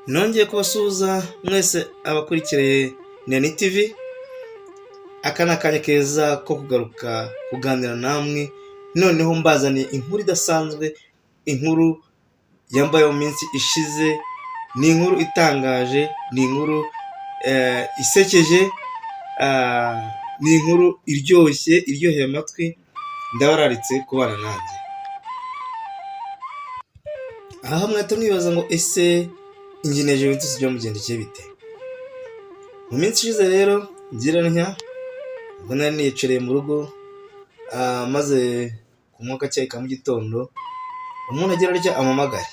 Nongeye kubasuhuza mwese abakurikiriye Neni TV, aka ni akanya keza ko kugaruka kuganira namwe, noneho mbazaniye inkuru idasanzwe, inkuru yambaye mu minsi ishize, ni inkuru itangaje, ni inkuru isekeje, ni inkuru iryoshye, iryoheye amatwi, ndabararitse kubana nanjye. Aha mwahita mwibaza ngo ese Engineer Juventus byamugendekeye bite? Mu minsi ishize rero ngira ntya, ubwo nari niyicareye mu rugo, maze kunywa agacyayi ka mu gitondo, umuntu agira atya ampamagare,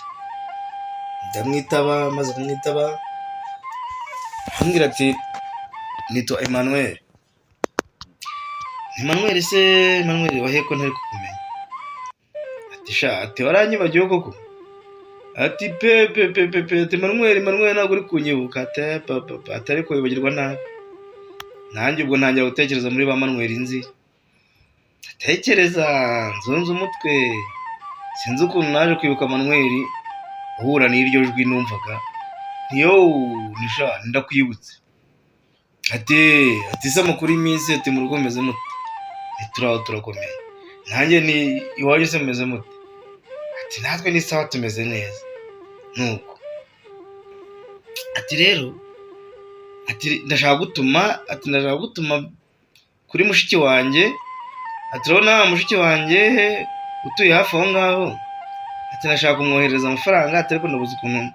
ndamwitaba, maze kumwitaba arambwira ati nitwa Emmanuel. Emmanuel se Emmanuel wahe ko ntari kukumenya? Ati sha, ati waranyibagiwe koko? Ati pe pe pe pe pe, ati Emmanuel, Emmanuel ntabwo uri kunyibuka, ati pa pa pa, ati ariko wibagirwa nabi. Nanjye ubwo ntangira gutekereza muri ba Manuel nzi, ndatekereza nzunze umutwe, sinzi ukuntu naje kwibuka Manuel uhura n'iryo jwi numvaga, nti yo ni sha ndakwibutse. Ati se amakuru y'iminsi, ati mu rugo mumeze mute? Nti turaho turakomeye. Nanjye ni iwanyu se mumeze mute? Ati natwe ni sawa tumeze neza. Nuko ati rero, ati ndashaka gutuma, ati ndashaka gutuma kuri mushiki wanjye, ati urabona mushiki wanjye utuye hafi aho ngaho, ati ndashaka kumwoherereza amafaranga, ati ariko ndabuze ukuntu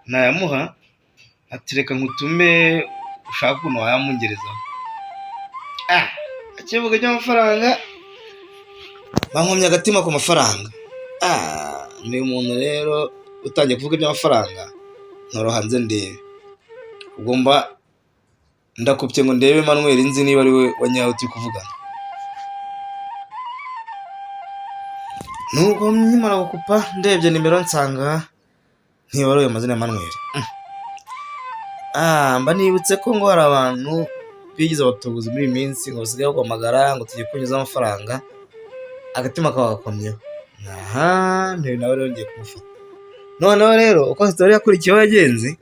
nayamuha, ati reka nkutume ushake ukuntu wayamungerezaho. Ah, akivuga iby'amafaranga bankomye agatima ku mafaranga. Ah, ni umuntu rero utangiye kuvuga iby'amafaranga, ntoroha nze ndebe. Ubwo mba ndakupye ngo ndebe Emmanuel nzi niba ari we wa nyawe turi kuvugana. Nuko nkimara gukupa ndebye nimero nsanga ntibaruye amazina ya Emmanuel. Ah, mba nibutse ko ngo hari abantu bigize abatubuzi muri iyi minsi ngo basigaye baguhamagara ngo tugiye kunyuzaho amafaranga, agatima kaba gakomyeho. Aha, ntibi nawe rero ngiye kumufata. Noneho rero uko story yakurikiyeho yagenze,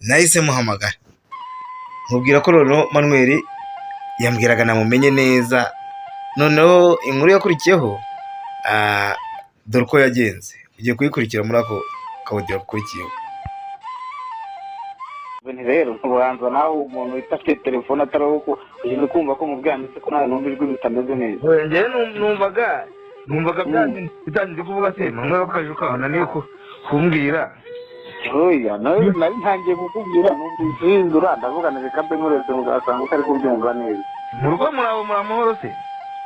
nahise muhamagara. Mubwira ko noneho Manuel yambwiraga namumenye neza, noneho inkuru yakurikiyeho, dore uko yagenze. Ugiye kuyikurikira muri ako ka audio gakurikiyeho. Nti rero ntubanza nawe umuntu wita afite telefone atari uko ugeze kumva ko mu bwanditse ko nawe numva ijwi ritameze neza. Njyewe numvaga bitangiye kuvuga se Manuel wakaje ukabona kumbwira. Oya, nawe nari ntangiye kukubwira numva ihindura, ndavuga nti reka mbe nkuretse ugasanga utari kubyumva neza. Mu rugo murabo muri amahoro se?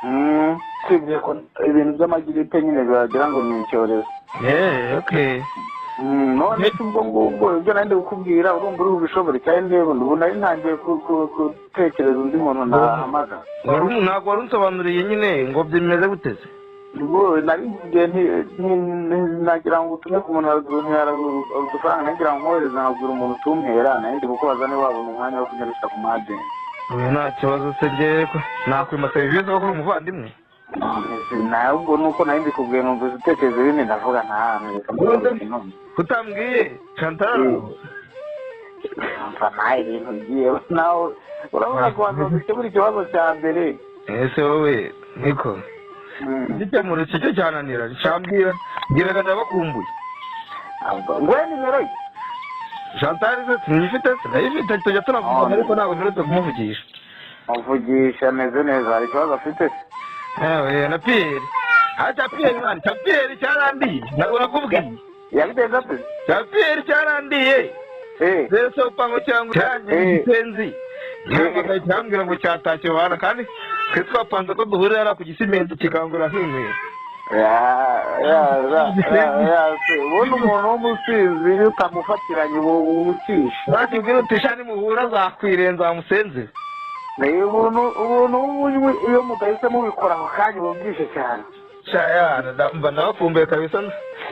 Usibye ko ibintu by'amagiripe nyine wagira ngo ni icyorezo. Eh, okay. None se ubwo ngubwo ibyo nari ndi kukubwira urumva uri bubishobore cyangwa ndeba ubu nari ntangiye gutekereza undi muntu nahamagara. Ntabwo wari unsobanuriye nyine ngo bimeze gute se? Ubwo nari ngiye nagira ngo utume ku muntu udufaranga, nagira ngo nkohereze nkabwira umuntu utumpera, nari ndi kukubaza niba wabona umwanya wo kunyarukira ku mu agent. Oya, nta kibazo se, njyewe ko nakwima serivisi ko uri umuvandimwe. Ntabwo nuko nari mbikubwiye numvise utekereza ibindi, ndavuga nta hantu reka mbivuge none. Kutambwiye Chantal? Mva nawe ibintu ugiye nawe urabona kubanza gukemura ikibazo cya mbere. Ese wowe niko igikemuro cyo cyananira? Cyambwira mbwiraga ndabakumbuye. Nguhe nimero ye? Chantal se sinayifite? Sinayifite, tujya tunavugana ariko ntabwo mperutse kumuvugisha. Muvugisha ameze neza, hari ikibazo afite se? Yewe na Pierre, ah, cya Pierre man, cya Pierre cyarandiye, ntabwo nakubwiye. Yabigenza ate? Cya Pierre cyarandiye. Rero se upango cyangwa igisenzi gihamagaye kirambwira ngo cyatashye bana, kandi twe twapanze ko duhurira hariya ku Gisimenti kikangura nk'inywera. Ya ya ya ya se, ubundi umuntu w'umusinzi iyo utamufatiranye uba umukisha. Nakibwira uti sha nimuhura azakwirenza wamusenze. Ni ubuntu w'ubunywi iyo mudahise mubikora ako kanya uba bwije cyane. Sha ya, mba ndabakumbuye kabisa,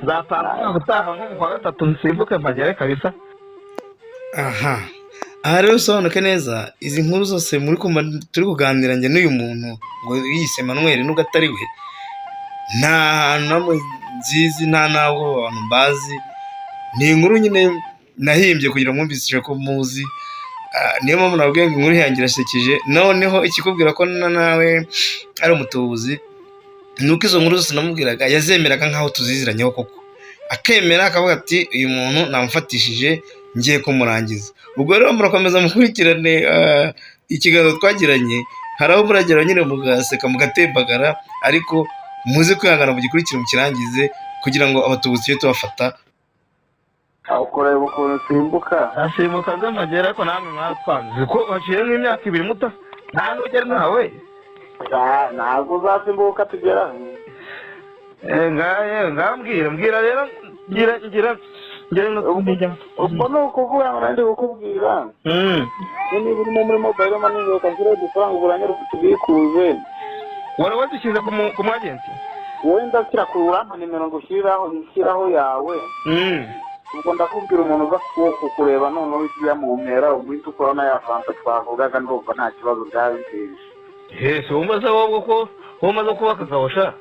nzapanga umwaka utaha nko mu kwa gatatu nsimbuke mpagere kabisa. Aha aha rero bisobanuke neza, izi nkuru zose muri kumva turi kuganira njye n'uyu muntu ngo yiyise Emmanuel nubwo atari we, nta hantu hamwe nzizi, nta n'aho abantu mbazi, ni inkuru nyine. Nahimbye kugira ngo mwumvishe ko muzi. Niyo mpamvu nabwiye ngo inkuru yanjye irasekeje. Noneho ikikubwira ko nawe ari umutubuzi ni uko izo nkuru zose namubwiraga yazemeraga nk'aho tuziziranyeho koko, akemera akavuga ati: "Uyu muntu namufatishije, ngiye kumurangiza." Ubwo rero murakomeza mukurikirane ikiganiro twagiranye. Hari aho muragera nyine mugaseka, mugatembagara, ariko muze kwihangana mugikurikire, mukirangize, kugira ngo abatubuzi tujye tubafata. Aho kureba ukuntu usimbuka. Asimbuka bw'amagera, ariko namwe mwatwanze ko haciye nk'imyaka 2 muta nta n'ugera nawe. Ah, ntabwo uzasimbuka tugera. Ngaye ngambwira, mbwira rero, ngira ngira ngira no kumenya. Ubwo ni ukuvuga ngo nandi kukubwira niba urimo muri mobile money, reka nshyireho udufaranga uburanye tubikuze. Wari wadushyize ku mwagenti? Wowe ndashyira ku urampa nimero ngo ushyiriraho, nshyiraho yawe. Ubwo ndakubwira umuntu uza kukureba, noneho ujya mu mpera uhita ukora na ya fanta twavugaga. Ndumva nta kibazo byaba biteje. Ese wumva se wowe ko wowe umaze kubaka akabusha?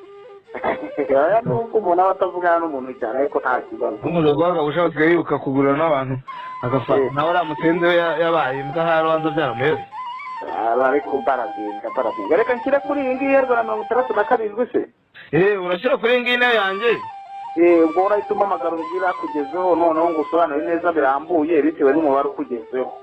Aya nubwo umuntu aba atavugana n'umuntu cyane, ariko nta kibazo. Umaze kuba akabusha, usigaye yibuka kugurira n'abantu agafata. Nawe uriya musenzi we yabaye imbwa, hari ubanza byaramuyobe. Ariko barazinga barazinga. Reka nshyire kuri iyi ngiyi ya 67 se? Urashyira kuri iyi ngiyi nayo yanjye. Ubwo urahita umpamagara umbwira akugezeho, noneho ngo usobanure neza birambuye bitewe n'umubare ukugezeho.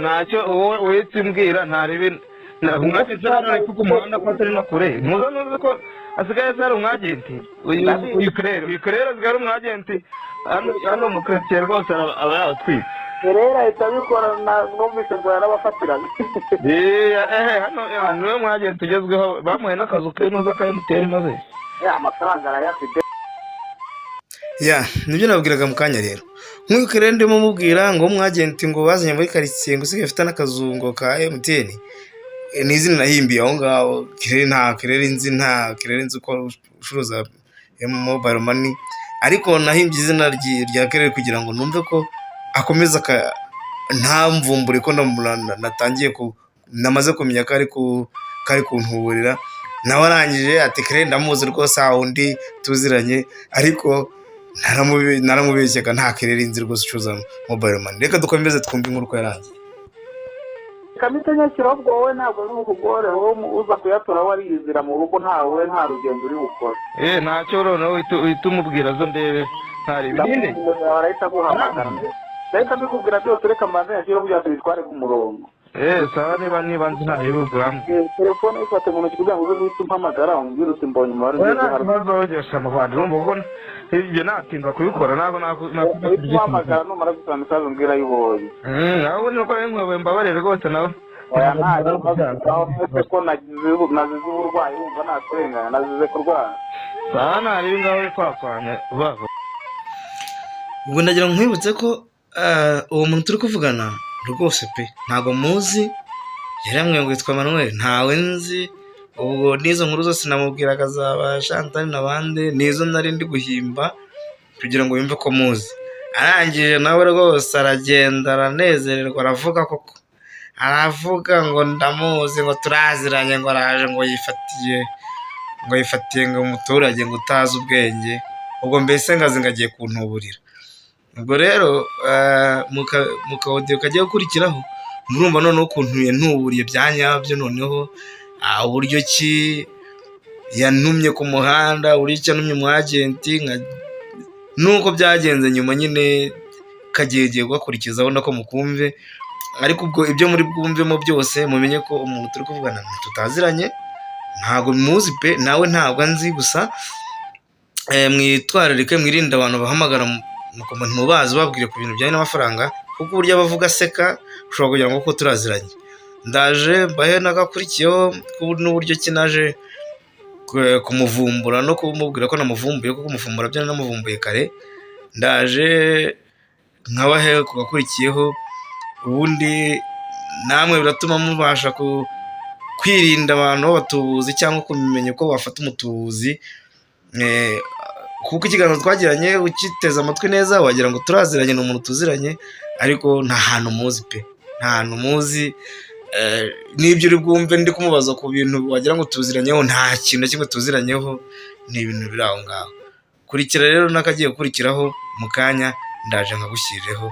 Ntacyo, wowe uhita umbwira, ntaribi. Umwagenti hano ari ku muhanda, ko atari na kure. Muza nuzi ko asigaye ari umwagenti uyu Kerere, uyu Kerere asigaye ari umwagenti hano mu karitsiye rwose, aba yabatwitse. Rero ahita abikora, numvise ngo yarabafatiraga. Hano niwe mwagenti ugezweho, bamuhaye n'akazu k'inoza ka MTN maze. Amafaranga arayafite. Ya, nibyo nababwiraga mu kanya rero. Nk'uko rero ndimo mubwira ngo umwagenti ngo bazanye muri karitsiye, ngo usigaye afite n'akazu ngo ka MTN, ni izina nahimbiye aho ngaho. Kirere, nta Kirere nzi, nta Kirere nzi uko ucuruza mobile money, ariko nahimbye izina rya Kirere kugira ngo numve ko akomeza ntamvumbure ko natangiye namaze kumenya ko ari kuntuburira. Nawe arangije ati: "Kirere ndamuzi rwose, aho undi tuziranye." Ariko naramubeshyaga, nta Kirere nzi rwose ucuruza mobile money. Reka dukomeze twumve inkuru uko yarangiye. Kamite nyakira, ahubwo wowe ntabwo ari ukugore, wowe uza kuyatora wariyizira mu rugo, ntawe, nta rugendo uri bukore. Ntacyo, noneho uhita umubwira zo ndebe ntari ibindi. Barahita guhamagara, ndahita mbikubwira byose. Reka mbanze nyakire kugira ngo tubitware ku murongo. Sawa, niba nzi ntayo. Telefone ifate mu ntoki kugira ngo uze guhita umpamagara umbwire uti: "Mbonye umubare Oya, ugeze nta hano." kibazo, wogesha amavandi. Urumva ubwo ibyo natinda kubikora, ntabwo. Uhita umpamagara numara gusoma message umbwira ayo ubonye. Ahubwo nuko nkwewe, mbabarire rwose nawe. Oya, nta kibazo. Aho mwese ko nazize uburwayi, wumva nakurenganya? Nazize kurwara. Sawa, ntarebe ngaho kwakwanya vuba. Ubwo ndagira ngo nkwibutse ko uwo muntu turi kuvugana rwose pe ntabwo muzi. Yarambwiye ngo yitwa Manuel, ntawe nzi. Ubwo n'izo nkuru zose namubwiraga za ba Chantal n'abandi, nizo nari ndi guhimba kugira ngo yumve ko muzi. Arangije nawe rwose aragenda, aranezererwa, aravuga koko, aravuga ngo ndamuzi, ngo turaziranye, ngo araje, ngo yifatiye ngo umuturage ngo utazi ubwenge. Ubwo mbese ngazi ngo agiye kuntuburira. Ubwo rero mu ka audio kagiye gukurikiraho murumva noneho ukuntu yantuburiye bya nyabyo, noneho uburyo ki yantumye ku muhanda, uburyo ki yantumye umu agent, nuko byagenze nyuma nyine kagiye gakurikizaho nako mukumve. Ariko ubwo ibyo muri bwumvemo byose, mumenye ko umuntu turi kuvugana tutaziranye, ntabwo muzi pe, nawe ntabwo anzi. Gusa mwitwararike, mwirinde abantu bahamagara ntimubazi, babwire ku bintu bijyanye n'amafaranga, kuko uburyo abavuga aseka ushobora kugira ngo ko turaziranye. Ndaje mbahe n'agakurikiyeho n'uburyo ki naje kumuvumbura no kumubwira ko namuvumbuye, kuko kumuvumbura byo namuvumbuye kare. Ndaje nkabahe ku gakurikiyeho, ubundi namwe biratuma mubasha kwirinda abantu b'abatubuzi cyangwa kumenya uko bafata umutubuzi, kuko ikiganiro twagiranye ukiteze amatwi neza wagira ngo turaziranye, ni umuntu tuziranye, ariko nta hantu muzi pe, nta hantu muzi. N'ibyo uri bwumve ndi kumubaza ku bintu wagira ngo tuziranyeho, nta kintu na kimwe tuziranyeho, ni ibintu biri aho ngaho. Kurikira rero n'akagiye gukurikiraho mu kanya. Ndaje nkagushyirireho.